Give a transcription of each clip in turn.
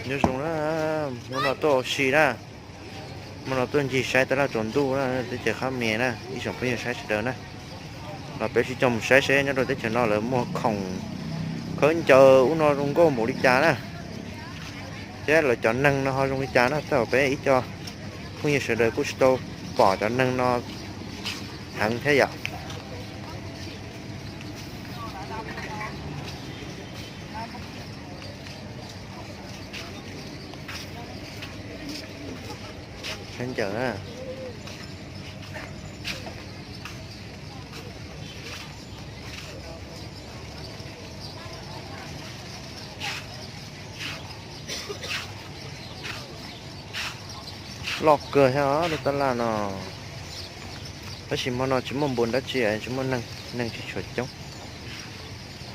Nyob zoo na, hnub no tuaj ua si na, hmo no tuaj ncig saib tab laj tsaus ntuj na, teb chaws Khab Mes na, ib tsoom phooj ywg saib sawv daws na. Los peb sib coj mus saib seb nyob rau teb chaws no lawv muag khoom khaub ncaws ub no zoo nkauj npaum li cas na, thiab lawv cov neeg no ho zoo li cas na, tej zaum peb ib co phooj ywg sawv daws kuj tsis tau pom cov neeg no heev thiab yom. Khaub ncaws na. Loj kawg thiab os lub tab laj no. Tab sis hmo no tsis muaj npus dab tsi, tsis muaj neeg, neeg tsis tshua coob,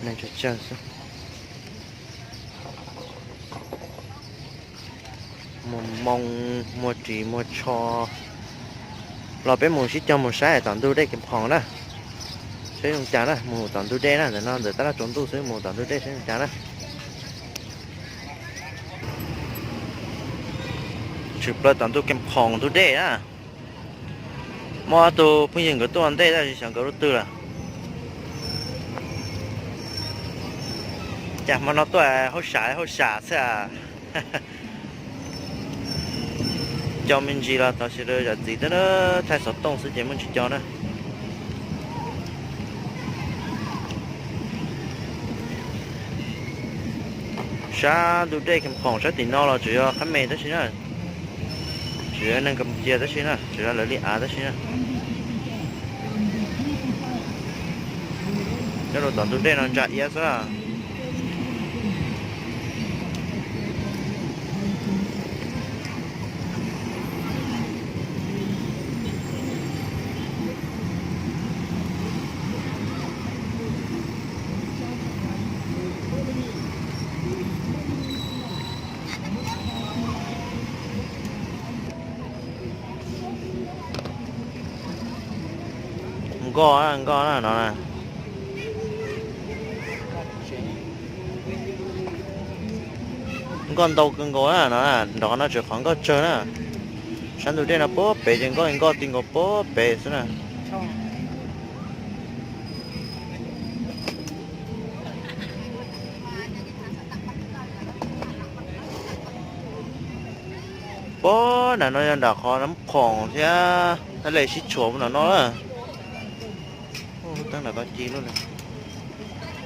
neeg tsawg tsawg xwb. Muag moo, muag ris muag tsho. Los peb mus sib cog mus saib tom ntug dej Kees Phoom na, saib zoo cas na, mus tom ntug dej na, ntawm no ntawm tab laj tsaus ntuj xwb, mus tom ntug dej saib zoo cas na. Tshwm plaws tom ntug Kees Phoom ntug dej na. Muaj ob tug phooj ywg nkawd tuaj ua ntej tab sis xyov nkawd lub twg lawm. Cas hmo no tuaj hauj sam hauj sam xwb a. Co me ntsis los tau, sawv daws zam txim thiab, thaij xov tooj xwb ces muaj ntsis co na. Sab ntug dej Kees Phoom sab tim no los tsuas yog Khab Mes tab sis na, tsuas yog neeg Kampuchia tab sis na, tsuas yog lawv li av tab sis na. Nyob rau tom ntug dej no ntsa iab xwb. Nkoj, nkoj na no. Nkoj ntau kawg nkaus na no, nrov no tseem qhov nkoj tsawg na. Sab ntug dej no puag pem ces nkoj nkoj ti nkaus puag pem xwb na. Puag nram no yog nram qhov Nab Khoom thiab, tab lej sib tshuam puag nram no na. Teeb nram ko ci lub,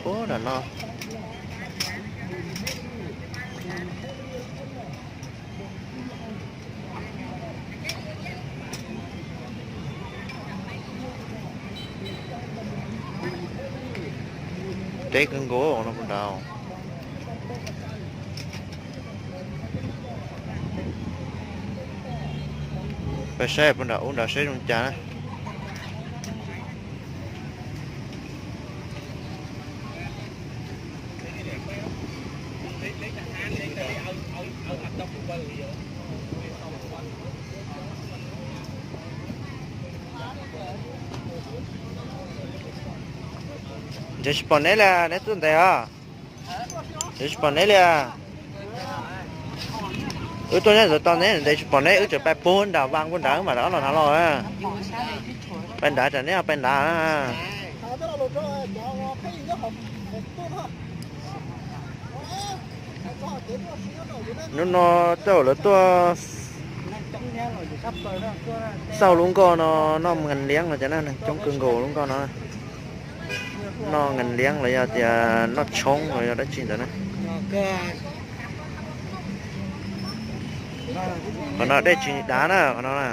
puag nram no. Deb kawg nkaus no puag nrad. Peb saib puag nram ub nrad seb zoo cas na. Ntshe tsis pom neb li, neb tuaj ntev os. Ntshe tsis pom neb li. Wb tuaj nyob ntawd tau neb ntev tsis pom neb, wb tseem pais puag nram vas puag nrad mas rov los hnav los. Pais nrad tsam neb pais nrad. Hnub no tej zaum lawv tuaj xauj lub nkoj no noj nkees liab los cas na, neeg coob kawg nkaus lub nkoj no. Noj nkees liab los yog tias noj tshoob los yog dab tsi ntawd na. Qhov no dej tsis dav na qhov no na.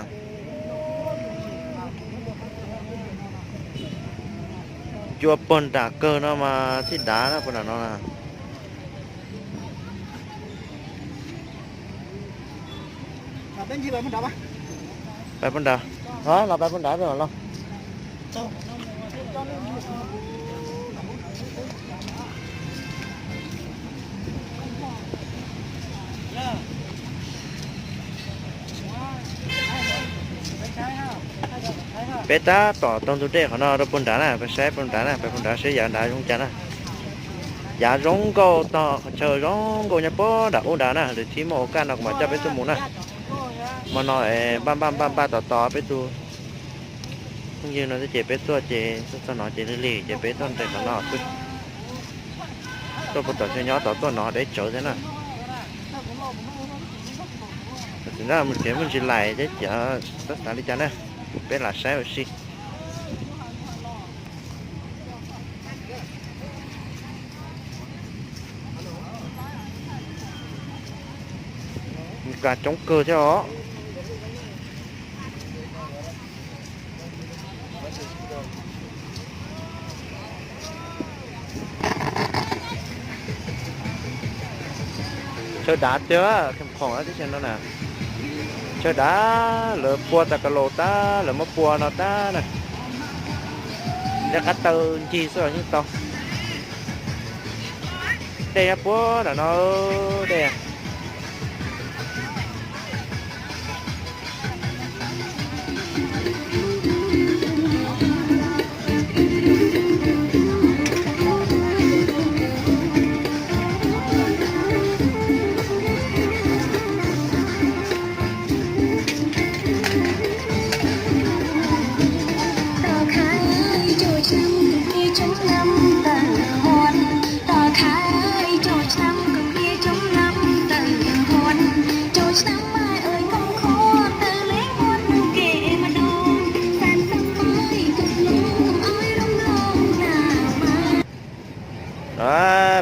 Cua puag nram kawg no mas thiaj dav na puag nram no na. Pais puag nrad, los pais puag nrad los. Peb tab tom taug ntug dej qhov no rau puag nrad na, peb saib puag nrad na, peb puag nrad seb yav nrad zoo cas na. Yav zoo nkauj tog qhov chaw zoo nkauj nyob puag nram ub nrad na, lwm thib muaj ua kaj no kuv mam coj peb tuaj mus na. Hmo no npaj npaj npaj npaj tos tos peb tug phooj ywg no thiab ces peb tuaj ces tuaj txog no ces lig lig ces peb tuaj nres qhov no xwb. Tuaj puag tom chaw nyob tod tuaj no deb tsawv thiab na. Tam sim no mus tsev muaj ntsis lais thiab ces txhob xav li cas na, peb lam saib ua si. Nkas coob kawg thiab os. Chaw dav tiag, khoom khoom tib si no na. Chaw dav, lawv pua tas ka laus tag, lawv muab pua no tag na. Dej qab taw ncig xwb los yeej tau. Dej nyob puag nram no, dej.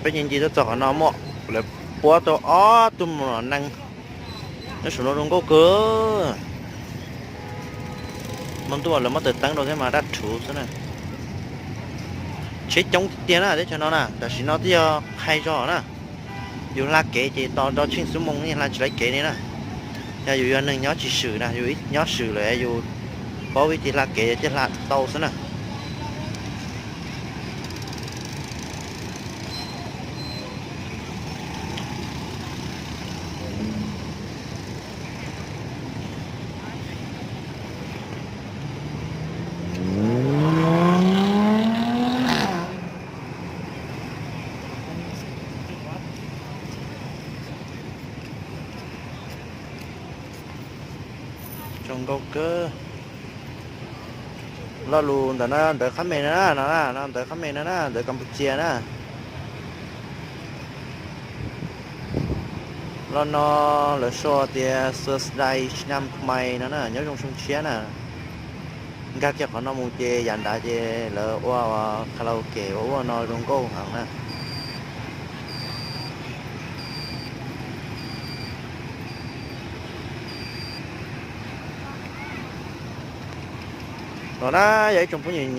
Peb ncig ncig tuaj txog qhov no muaj lawv puab tau ob tug mos nees nyob saum no zoo nkauj kawg. Hmo ntuj lawv muab taws teeb rau thiab mas daj rhuv xwb na. Tsheb coob tiag tiag na teb chaws no na, tam sim no twb yog qhai zog na. Yus hla kev ces tos nrov tsheej xuv moos yeej hla tsis tau kev li na. Yog yus yog neeg nyob tsis swm na, yus nyob swm lawm yus paub vib tis hla kev thiaj hla tau xwb na. Zoo nkauj kawg. Lo lus ntawm no ntawv Khab Mes no na, no na, no ntawv Khab Mes no na, ntawv Kampuchia na. Lo no lawv sau tias Suav Sdai Snam Khmai no na, nyob zoo xyoo tshiab na. Nkag kiag qhov no mus ces yav nrad ces lawv ua karaoke ua ua no zoo nkauj heev na. Los na, yog ib tsoom phooj ywg,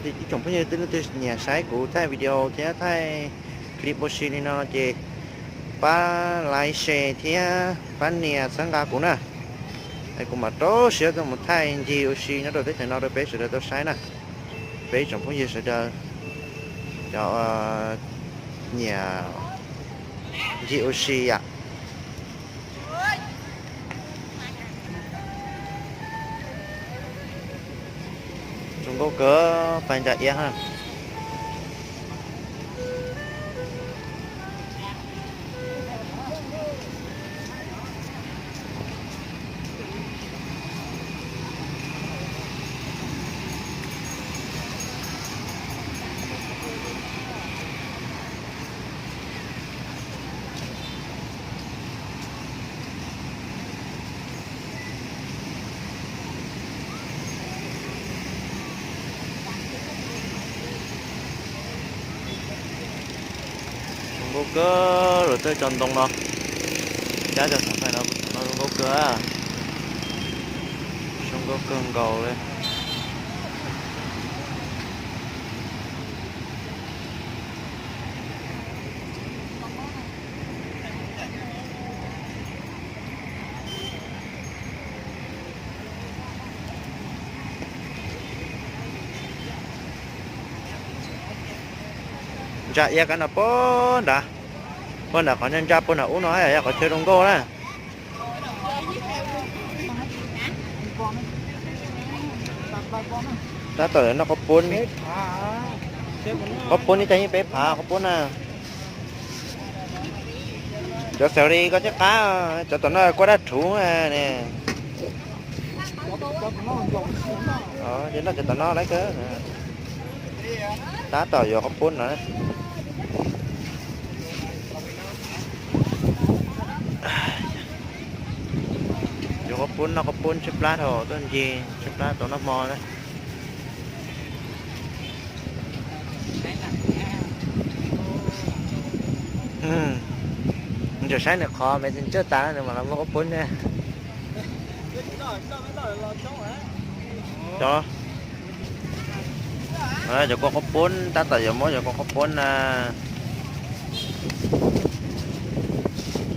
ib tsoom phooj ywg twg leej twg nyiam saib kuv thaij video thiab thaij clip ua si li no ces pab like, share thiab pab nias txhawb nqa kuv na. Es kuv mam rau siab tuaj mus thaij ncig ua si nyob rau teb chaws no rau peb sawv daws tau saib na. Peb ib tsoom phooj ywg sawv daws cov nyiam ncig ua si yom. Zoo nkauj kawg, pais ntsa iab ha. Zoo nkauj kawg, lawv tej cov ntoo no, cab cov xav fais no, no zoo nkauj kawg, zoo nkauj kawg nkaus li. Ntsa iab kab no puag nrad, puag nram qhov ntsa puag nram ub no yog qhov chaw zoo nkauj na. Tab tom no qhov puab, qhov puab ib tag yeej peb phav qhov puab na. Cov xaus li koj thiaj qab, cov tom no kuaj dab rhuv ne. Ces noj cov tom no lawm kawg. Tab tom yuav qhov pub no. Yuav qhov pub, noj qhov pub tshaib plab dhau, tuaj ncig tshaib plab tau noj hmo na. Nws tseem saib nws qhov messenger tas nws mam los muab qhov pub ne. Cov, cov kua qhov pub, tab tom yuav muab cov kua qhov pub na.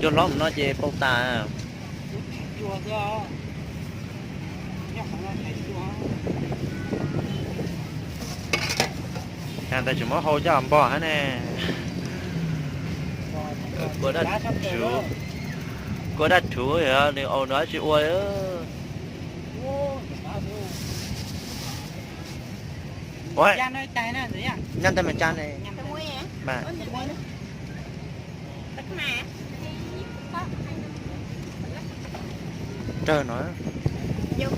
Cua hlob mus no ces pauj tas. Ntawd tseem muab hau coj npog hab ne. Kua dab rhuv, kua dab rhuv yog nws au no tsis ua. Nyob ntawd mas tsa ne. Rawg no, rawg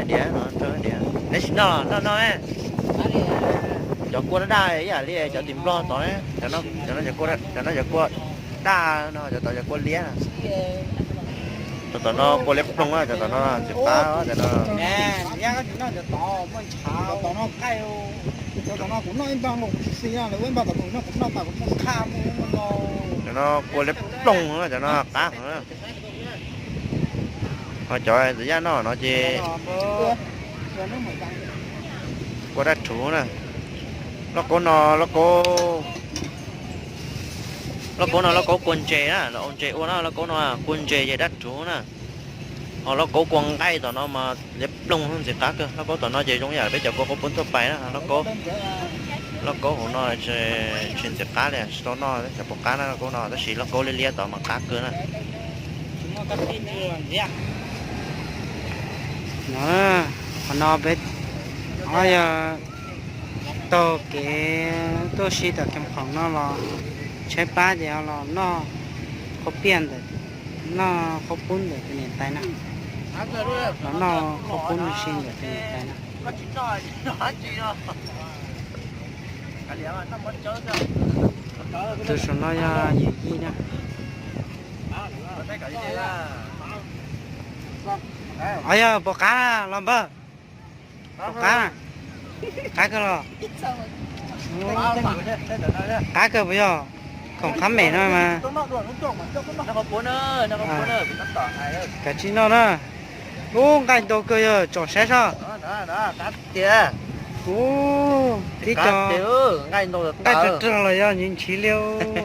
diav no, rawg diav. Neb sim noj los noj noj. Cov kua daj daj ib yam li cov tim Nplog tod, cov no cov kua daj no, cov tod cov kua liab. Cov tom no kua liab ploog, cov tom no tsis qab, cov no. Cov no kua liab ploog, cov no qab heev. Ho cov Ntxawm Yaj noj no ces kua daj rhuv na. Lauj kaub no, lauj kaub, lauj kaub no lauj kaub kua ntses na, los ua ntses ua na, lauj kaub no kua ntses ces daj rhuv na. Ho lauj kaub kua nqaij tom no mas liab ploog ntxim qab kawg. Lauj kaub tom no ces zoo yam peb cov kua qhov pub tuaj pais na, lauj kaub, lauj kaub hauv no tsis ntxim qab li, tsis tau noj cov pom qab na, lauj kaub no tab sis lauj kaub liab liab tod mas qab kawg na. No, qhov no peb, o, yog taug kev tuaj si tom Khees Khoom no los tshaib plab ces los noj qhaub piaj ntawm, noj qhaub pub ntawm tus niam tais na, los noj qhaub pub no si ntawm tus niam tais na. Tus saum no yog yawm yij na. O, yog pom qab los npawg. Pom qab, qab kawg los? Qab kawg puas yog? Khoom qab mem no mas. Kav tsij noj na. Ub, nqaij ntau kawg yog tsom saib soj. Ub, tib co nqaij rag rag los yog nyiv ntshiv li.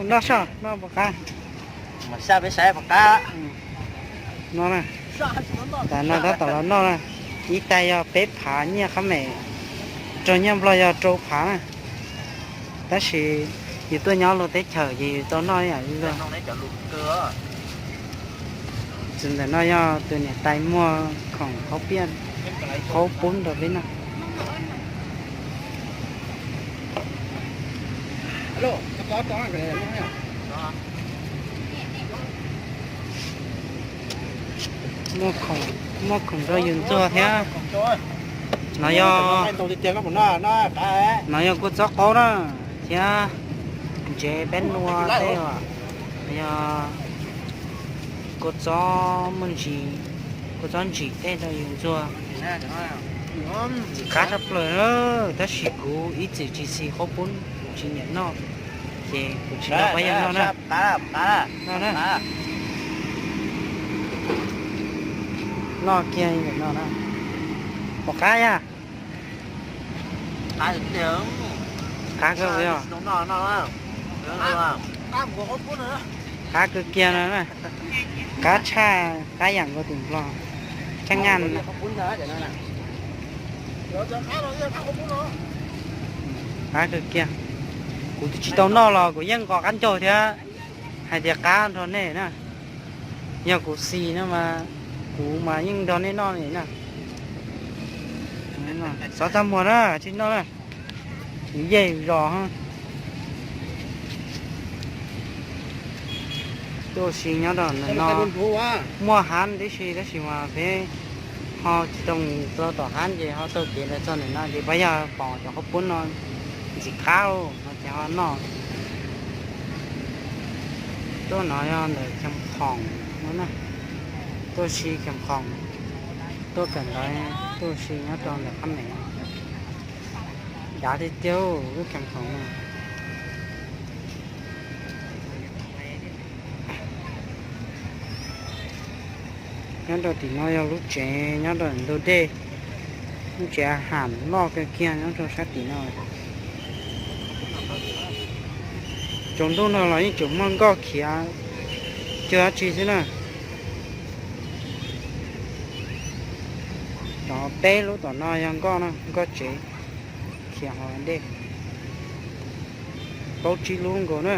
Noj soj, noj pom qab. No na, tas no tab tom los noj na. Ib tais yog peb phav nyiaj qab mem, raug nyiaj Nplog yog rau phav na. Tab sis yus tuaj nyob luag teb chaws ces yus tau noj ib yam li luag. Txwm ntawm no yog tus niam tais muag khoom qhaub piaj, qhaub pub rau peb noj. Muaj khoom rau yus ntxuag thiab. No yog, no yog kua txob qaub na, thiab ntsev peb nua tej, yog kua txob muaj ntsis, kua txob ntsim tej rau yus ntxuag. Ntxim qab tshaj plaws na, tab sis kuv ib txwm tsis xis qhaub pub, kuv tsis nyiam noj, ces kuv tsis nrog pab yawg noj na. Noj na. Noj kiag li ntawm no na. Pom qab yog? Qab kawg yog. Qab kawg kiag no na. Qab tshaj, qab yam nkaus tim Nplog, tshaj nyaj. Qab kawg kiag. Kuv tsis tau noj los kuv yeej nqos qab ncaug thiab hais tias qab nrog nej na. Yog kuv xis no mas kuv mas yeej nrog nej noj li na. Xov txaj muag na, tsis noj na. Kuv yeej zos. Tuaj si nyob rau ntawm no muaj hab tib si tab sis mas peb ho tsis tau mus rau tom hab ces ho taug kev los txog ntawm no ces pab yog pom cov qhaub poob no ntxim qab no ces ho noj. Tuaj no yog ntawm Cheem Khoom no na, tuaj si Cheem Khoom, tuaj kawm ntawv tuaj si nyob rau ntawm qab me. Dav tiag tiag lub Cheem Khoom no. Nyob rau tim no yog lub tsev nyob rau ntug dej, lub tsev ham loj kawg kiag nyob rau sab tim no. Tsaus ntuj no los yeej tseem muaj nkoj khiav cuag dab tsi xwb na. Cov peb lub tom no yog nkoj no, nkoj tsev khiav hauv dej. Plaub tsib lub nkaus na.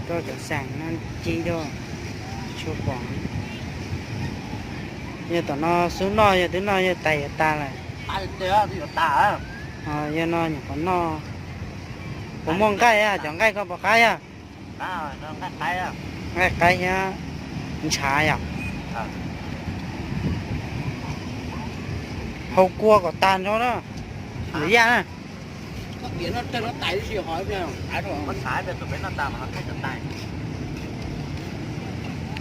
Lawv rau cov xeem no ci rau tshua pom. Yog tom no xub noj yog twb noj yog tais yuav tas lawm. Yog no nyuam qhuav noj. Puas muaj nqaij a? Cov nqaij koj puas qab yog? Nqaij qaib thiab ntshav yom. Hau kua kom tag nrho na. Lawm yaj na.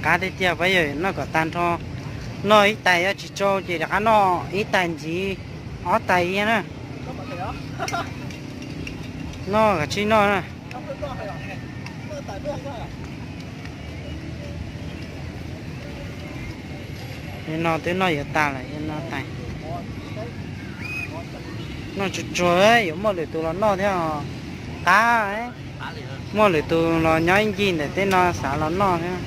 Qab tiag tiag pab yawg noj kom tag nrho. Noj ib tais, yog tsis tsau ces rov qab noj ib tais ntxiv, ob tais ib na. Noj kav tsij noj na. Yog no twb noj yuav tas lawm, yog no tais. Noj tsuag tsuag, yuav muaj lwm tus los noj thiab os. Qab, muaj lwm tus los nyob ib ncig ntawm tej no xav los noj thiab.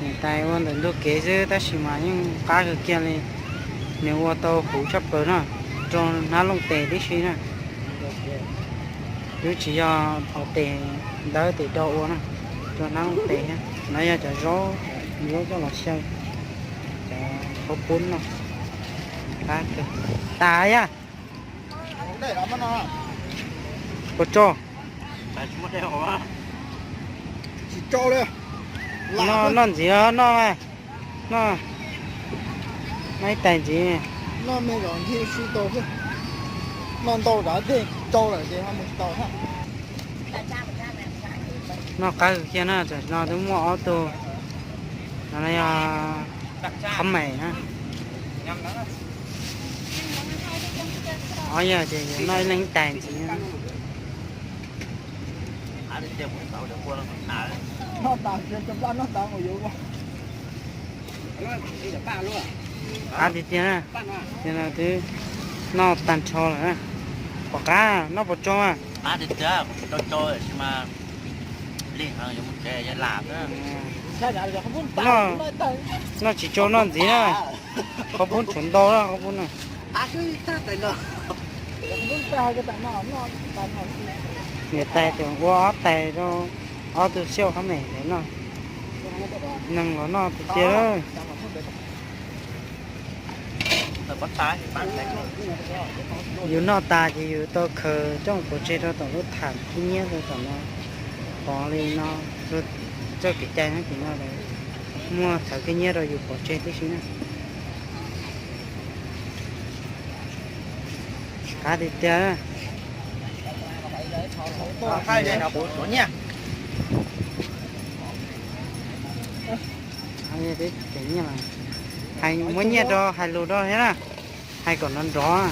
Niam tais ua ntawm ntug kev xwb tab sis mas yeej qab kawg kiag li. Nws ua tau huv tshaj plaws na, rau hnab looj tes tib si na. Twb tsis yog ua tes ntawd tes do ua na, rau hnab looj tes thiab. No yog cov zaub, zaub coj los xyaw, cov qhaub poob no. Qab kawg. Tas yaj. Puas tso? Noj ntxiv, noj, noj, noj ib tais ntxiv. Noj ntau zam dej tsau lawm ces ho mus tsis tau thiab. Noj qab kawg kiag na, tam sim no twb muaj ob tug, no yog qab meem na. Ob yog ces yuav noj ib leeg ib tais ntxiv. Qab tiag tiag na, ces no twb noj tag nrho lawm na. Pom qab, noj puas tsau a? Noj tsis tsau noj ntxiv na. Qhaub poob tshuav ntau na, qhaub poob na. Niam tais tseem ua ob tais rau ob tug xiauj qab meem ntawd noj. Neeg los noj tiag tiag. Yus noj tas ces yus tau khaws coj mus pov tseg rau tom lub tham khib nyiab rau tom no. Pov li no, txoj kev cai no ces no lawv muaj thawv khib nyiab rau yus pov tseg tib si na. Qab tiag tiag. Hais muab nyiaj rau, hais lus rau thiab na, hais kom nrov nrov.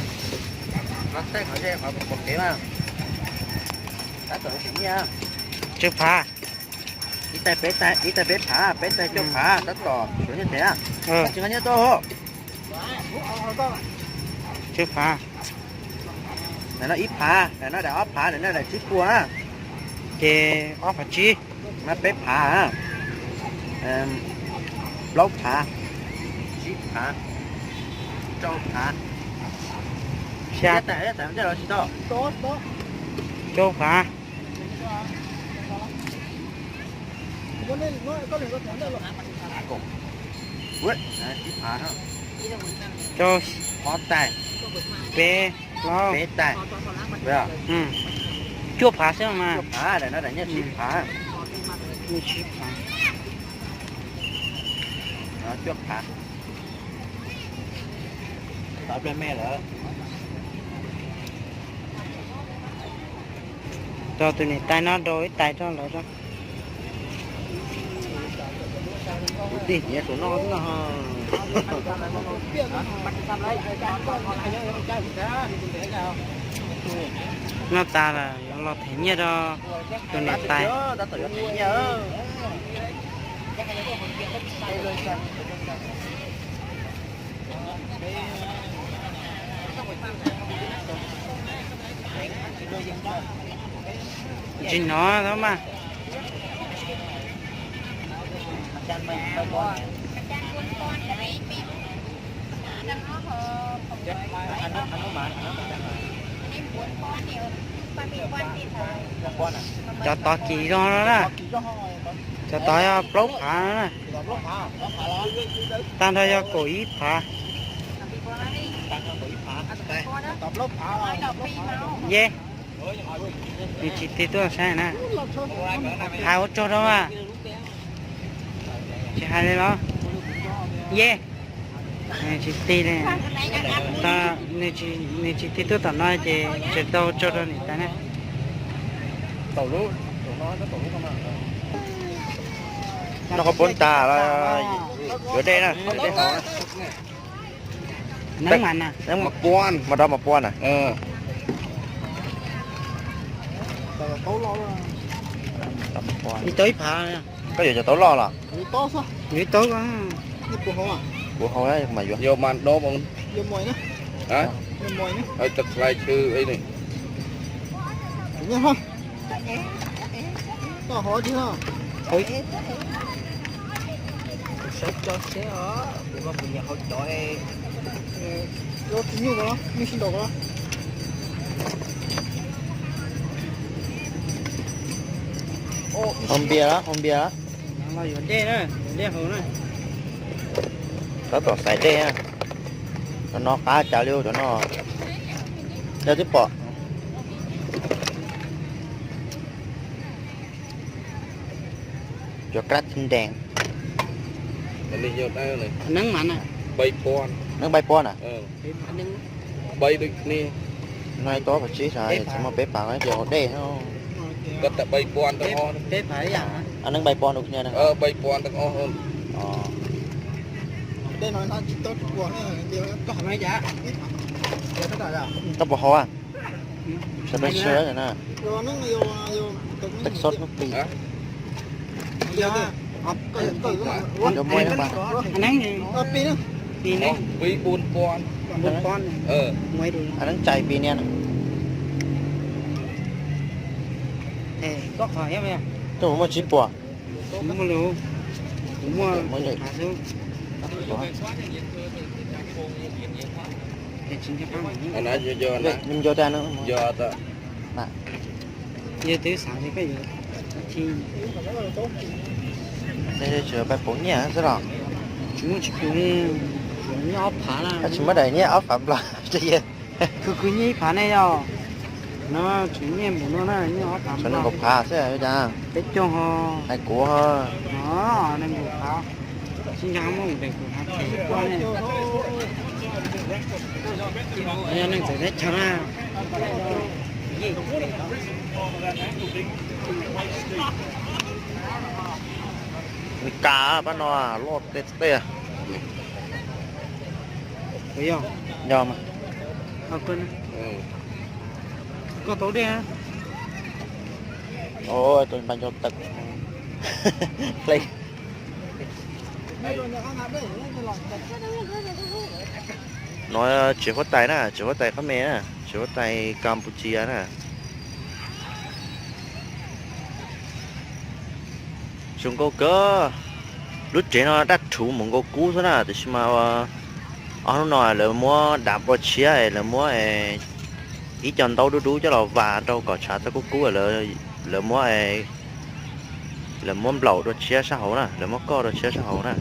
Tsawg phav? Ib tais peb phav, peb tais cuaj phav, tab tom suav nyiaj tes. Tsis nqa nyiaj tuaj. Tsawg phav? Ntawm no ib phav, ntawm no daim ob phav, ntawm no daim tsib puas na. Ces ob phav tsib. No peb phav, plaub phav, tsib phav, rau phav, xya, rau phav. Rau peb plaub, cuaj phav xwb mas. Cuaj phav. Rau tus niam tais no rau ib tais rau lawv rau. Noj tas lawm yuav los them nyiaj rau tus niam tais. Tsis hnov tab mas. Cov tod kim zoo no na. Cov tod yog plaub phav no na. Tag nrho yog kaum ib phav. Ye, nws tsis tig tuaj saib na. Hais ua tsaug rau mas. Tsis hais li los? Ye, nws tsis tig li. Nws tsis tig tuaj tom no ces tsis tau tsaug rau niam tais na. Noj qhov puab tas los yuav dej na, dej haus na. Neeb mas, mas rau mas pua na. Ib tau ib phav. Koj yuav cov taub loj los? Yuav taub, kuv haus mas yuav. Haus npias los, haus npias los? Yuav dej na, yuav dej haus na. Tab tom xaiv dej na. Cov no qab cas li cov no. Yog twb pom. Cov kab tib ntees. Neeb mas na. Neeb npaib puab na. No ib tog phav tsib xav tsis muaj peb phav ces haus dej. Neeb npaib puab rau khnia. Koj puas haus a? Sawv daws sawv na. Tej xov hnub plig. Yuav muaj ib leeg pas. Neeb tsais pis nias. Koj puas muaj tsib puas? Yog twb xav li koj yuav. Tsis pais pauv nyiaj xwb los? Tsis muaj, tsis pais, nyiaj ob phav na. Tsis muaj daim nyiaj ob phav nplog tsis yog. Khwv khwv nyiaj ib phav ne yog. No tsis nyiaj npaum no na, nyiaj ob phav nplog. Nees nkaum phav xwb cas. Peb caug ho. Hais kuv ho. Nees nkaum phav. Tsis nco muaj nqis kuv hav phem koj ne. Yog neeg txawm teb chaws na. Nws kav pab no loj tej tej. Yog mas. Koj tau dej. Tus npa nco tawm. No tsev huab tais na, tsev huab tais qab me na, tsev huab tais Campuchia na. Zoo nkauj kawg. Lub tsev no dab rhuv mus nkaus kub xwb na, tiam sis mas ob hnub no lawv muab dav npua tshiab, lawv muab ib co ntaub dub dub coj los vas rau kom tshav txhob kub kub, lawv muab Lawv muab nplaum dua tshiab sab hauv na, lawv muab koj dua tshiab sab hauv na.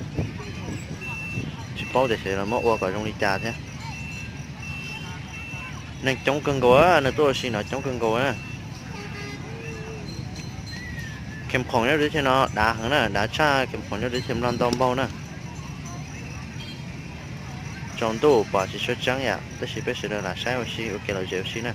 Tsis paub tias xyov lawv muab ua kom zoo li cas thiab. Neeg coob kawg nkaus, nws tuaj ua si no coob kawg nkaus na. Kheem khoom nyob rau teb chaws no dav heev na, dav tshaj kheem khoom nyob rau teb chaws Nplog ntau npaug na. Tsaus ntuj pom tsis tshua tseeb yom, tab sis peb sawv daws lam saib ua si ua kev lom zem ua si na.